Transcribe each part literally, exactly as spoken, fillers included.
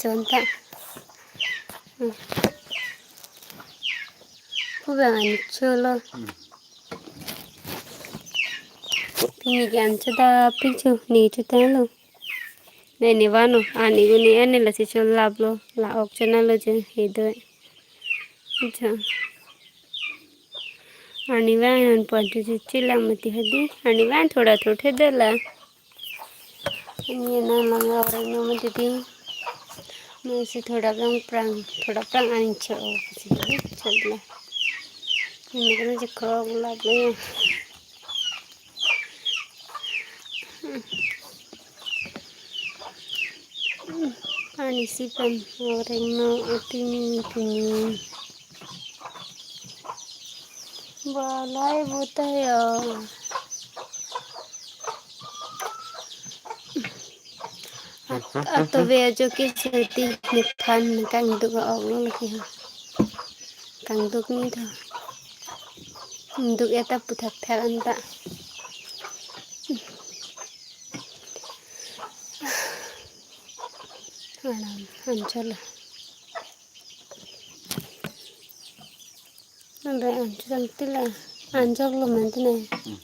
chonta. Hmm. Pu bang an cholo. Hmm. Pini ke an choda pichu ni chotelo. Ne ne vano, ani guni ani lasi cholaplo, la ok chonalo je hedo. Acha. Ani vang non pon tu chilang mati hadi. Ani vang thoda thothe dela. Ani na lang orang no mati di. Masi thoda prang prang, thoda prang ani cho si hadi cholaplo. Ini kan je krok laplo ya. Ani si pen orang no atimi timi. Balai buta ya. At-, atove ajo ke seti nephan kangduk a-ok lo lagi ha. Kangduk ni tho. Duk eta puthak thak anta. Alam, an cholo. Nabe an chojang tila, an choklo man tine. Hmm.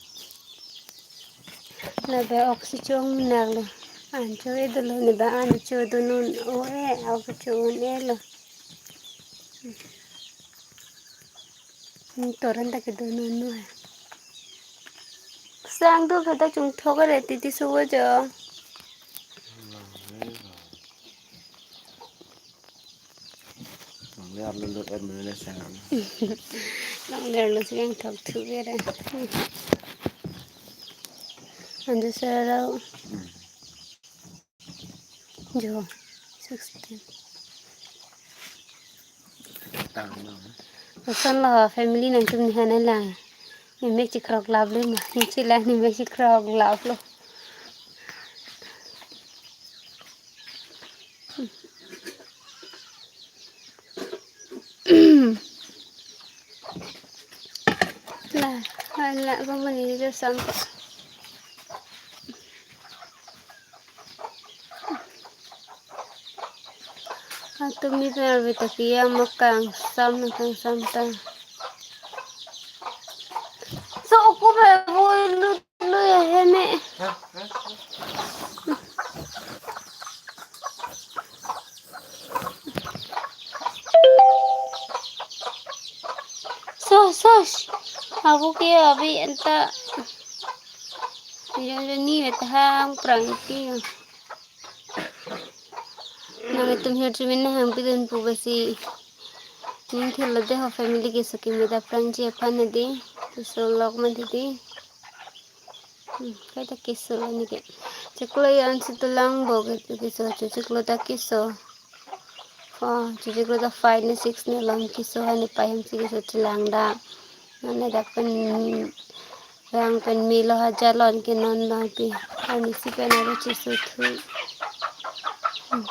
Nabe oxygen nanglo. An cho edolo neba an chodun un o e, oxygen un elo. Hmm, toran ta kedun un nu hai. Sang tu kata chungthok re titi suwa jo. Nang le arlo lut em le sang. Nang le arlo sang thok thu bere. Anjo sarau. Hmm. Jo, sixteen. Tang no. Ason lo family nangtum ni hana la. Ni mek chikrok laplo ma. Ni chila ni mek chikrok laplo. La, la, vamos a ir a Sampa. Atumi pe arve ta kiya ma kangsam na kangsam ta. So, oku pe voi lut lo ya heme. So, so, sh-, aku ke abi anta. Jong jong ni beta hang prang ti. Nangtum hirjumin nahang pidun pu basi. Ning thilo de ho family keso kimi ta prangji aphan nadi. Keso lok ma didi. Hmm, kaita keso lo neke. Chiklo an si tulang bo ke keso, chiklo ta keso. Oh, chiklo ta five ne six ne long keso hani payam si keso chilang da. Nane dak pen yang pen melo hajar lon ke non bang pi. Ani si pen aro chisu thu. Hmm.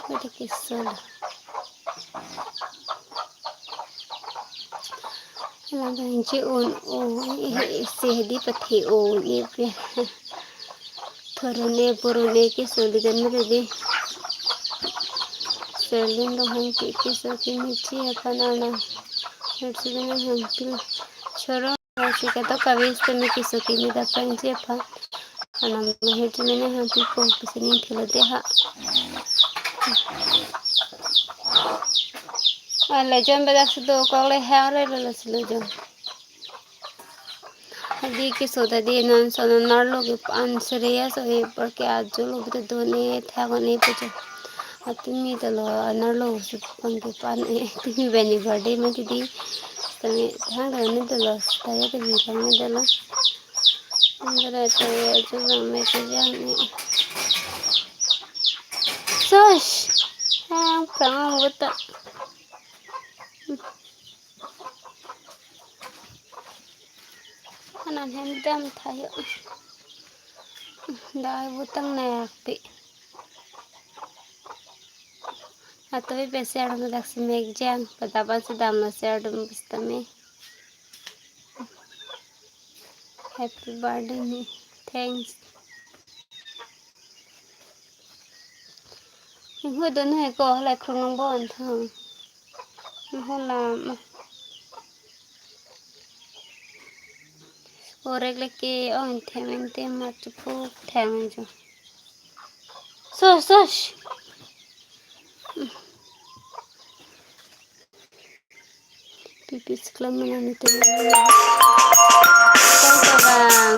Kaita keso lo. Alang bang chi un o, eh, eh, se di pathe o, eh, pe. Thorone, porone keso lidan mede di. Serlin rohang ke keso kimi chi aphan ana. Hersi bina hang pil. Choro, si kato kavis temi keso kimi da prangji aphan. Ana mahir temi nahang pi ko, pisi ning thilo de ha. Ala jam bedak sudo kok le hang re lo lo silo jam. Hadi keso ta di non sono narlo ke an serious o e, porque ajo lo bete done thak one pujo. Atumi ta lo narlo su pang ke pan e, tumi beni birthday ma ti di. Tami thang ta ne dolo, ta ya ta bi thang ne dolo. Andra ta ya ajo bang me ke jang ne. Sos, hang prang ang buta. Anan hem dam thayo. Dai butang nek pi. Atoi pe ser dam dak si mek jang. Pada ban si dam na ser dam bistame. Happy birthday ni. Thanks. Hu don hai ko, halai krung nang bon tha. Hala ma. Orek leke ong them ente ma chupu them jo. Sos, sos. Pipi siklam mana nito. Kol ta bang.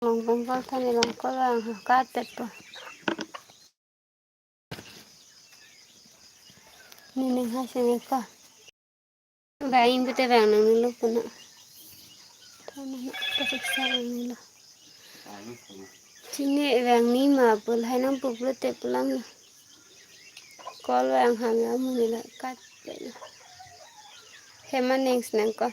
Long bang kol thani long kol bang ha kat pet po. Ni ning ha sini ko. Bang in pute bang nang nilo puno. Thana na kasik sa bang nilo. Chini bang ni ma pul hai nang puplo te pulang na. Kol bang ha me amu nilo kat pet na. Hema ning snang ko.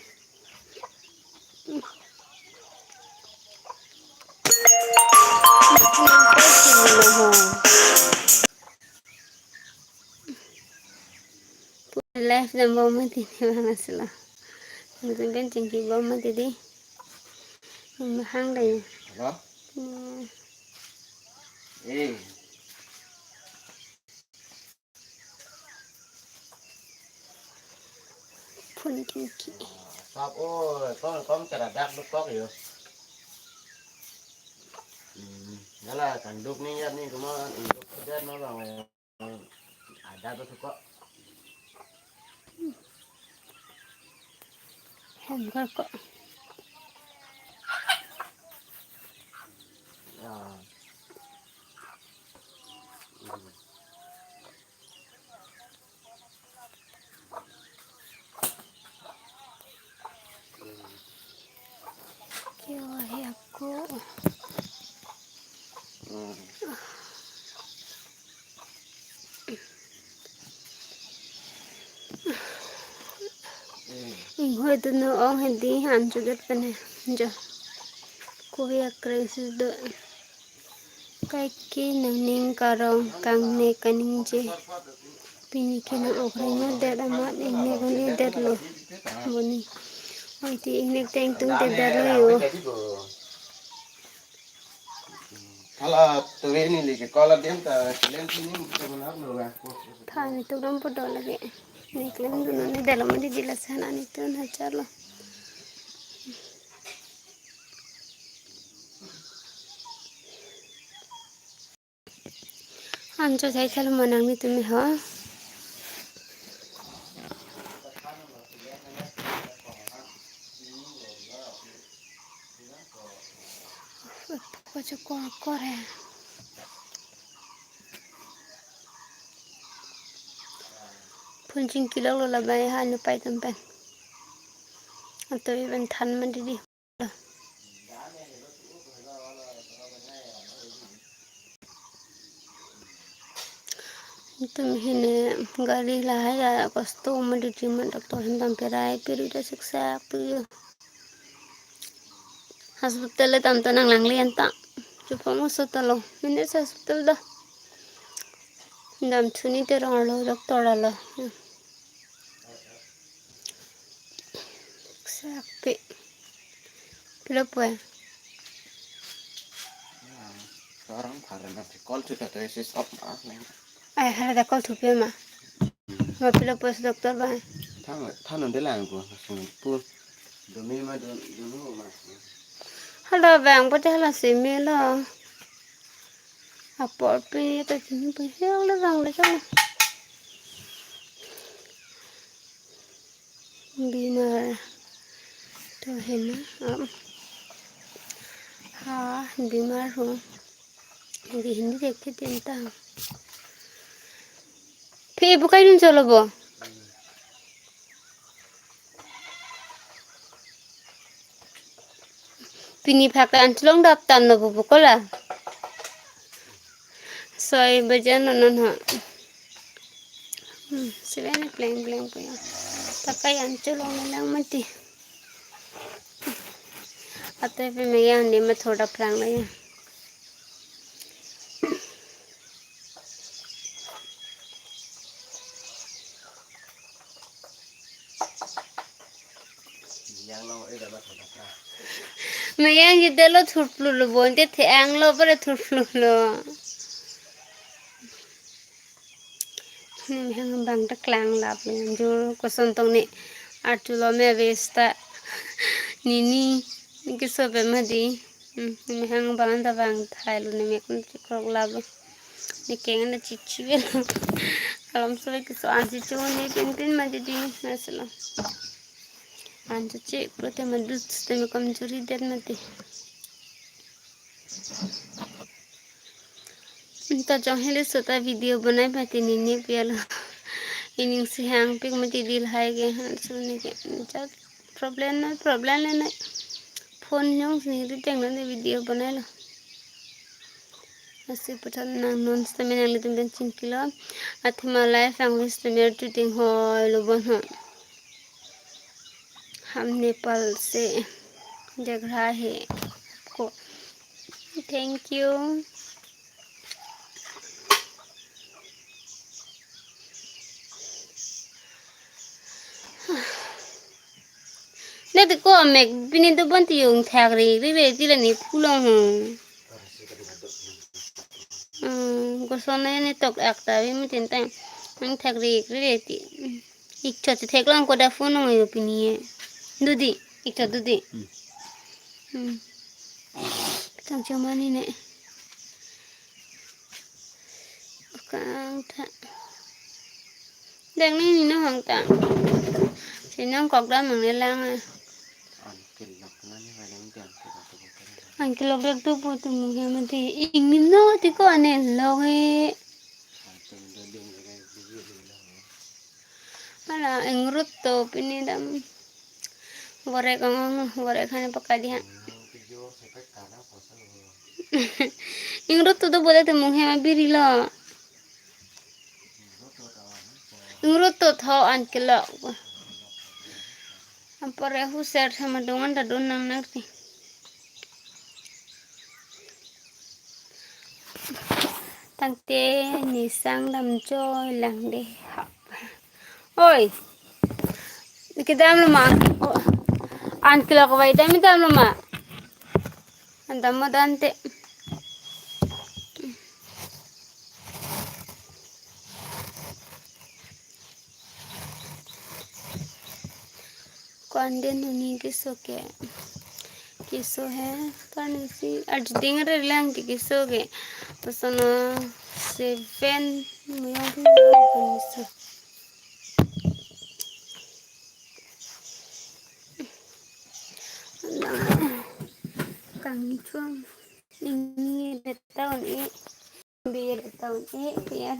Life jam bom mati ni bang asla. Mungkin ben chingki bom mati di. Mahang dai. Hello? Hmm. Eh. Phone tingki. Sap oi, kom kom tera dak duk kok yo. Hmm, hala kangduk ni ya ni kuma duk kedat no bang. Ada tu suka. Hemkar ko. Ya. Hmm. Kio he ako. Inghoi tu no ong hedi han chudet pane jo. Kuwi akreng sudo. Kaike nangning karong kangne kaningje. Pini ke nang okreng no det amat ingnek un-e detlo. Boni. Oi ti ingnek teng tung te detlo yo. Hala tuwe ni leke kola dem ta kelen sini kita menap lo ga. Tha ni tu dam podo lagi. Ni kelen dun ni dalam di jila sana ni tu na chalo. Ancho sai chalo manang ni tumi ho. Ko chu kor kor he. Phone chingki lok lo labai ha nu pai tum pen. Ato iben than man didi. Itum hine gari lahai ya kosto ma duty ma doctor hin dam perai piri da siksak pi. Hospital le tam ta nang langle anta. Chupong hospital lo. Mine sa hospital da. Dam chuni te rong lo doctor lo. Sakpi. Pilo pue. Orang para na call tu tata isi stop ma. Ai, hala da call thupi ma. Ma pilo pue doctor ba. Thang thang de lang ko sung pu. Dumi ma dumi ma. Hala bang pute hala simi lo. Apor pi ta chini pi hiang le rang le chang. Bimar to hena am. Ha, bimar ho. Hindi hindi dekhe din ta. Phi bukai dun cholo bo. Pini phak an chelong dap tan no bubu kola. Soi bajan no no no. Hmm, seven pleng pleng po ya. Pakai an chelong lang mati. Ate pe me yang ni ma thoda prang la ya. Meyang jidelo thurplu lo bonte the-ang lo pare thurplu lo. Mehang bang ta klang lap le jur koson tong ne artu lo me vesta. Nini ke so pe madi. Hmm, mehang bang ta bang thai lo ne mek chikrok lap lo. Ne keng na chichi lo. Alam so ke so an chichu ne pin pin madi di na selo. An chichi prote madut te me kamjuri det mati. Inta jong hele sota video banai pati nini pialo. Ining si hang pik mati dil hai ke han suni ke. Jat problem na problem le na. Phone jong sini ri teng na video banai lo. Asi pathan nang non stamina le tum ben chingkilo. Athema life ang wis tum er tu ting hoi lo bon ho. हम नेपाल से देख रहा है आपको। Thank you. Ne ti ko mek pini do bon ti yung thak ri ri re ti le ni phulong ho. Hmm, koson ne ne tok ak ta vi mi tin tang. Ang thak ri ri re ti. Ik chot si thek lang ko da phone nang yo pini ye. Dudi, ik chot dudi. Hmm. Hmm. Tang chomani ne. Kang tha. Dang ni ni no hang tang. Si nang kok dam nang ne lang a. An kelok na ni va dang dang ke ba tu ko. An kelok dak tu pu tu mung he mati. Ing ni no ti ko ane lok he. An tu do ding ke bi bi lo. Hala ingrut to pini dam. Borek ang ang, borek hane pakadi ha. Ingrut to do borek te mung he ma biri lo. Ingrut to tho an kelok. Ampore huser sama dongan ta don nang nak ti. Tangte nisang dam choi lang de hap. Oi. Kedam lo ma. Oh. An kelok vai dam dam lo ma. An dam mo dante. Ko-an den huni keso ke. Keso he, parnisi arjuding re lang ke keso ke. Pasono seven muyong phi parnisi. Kang chuang. Ini de town e. Bir town e, ya.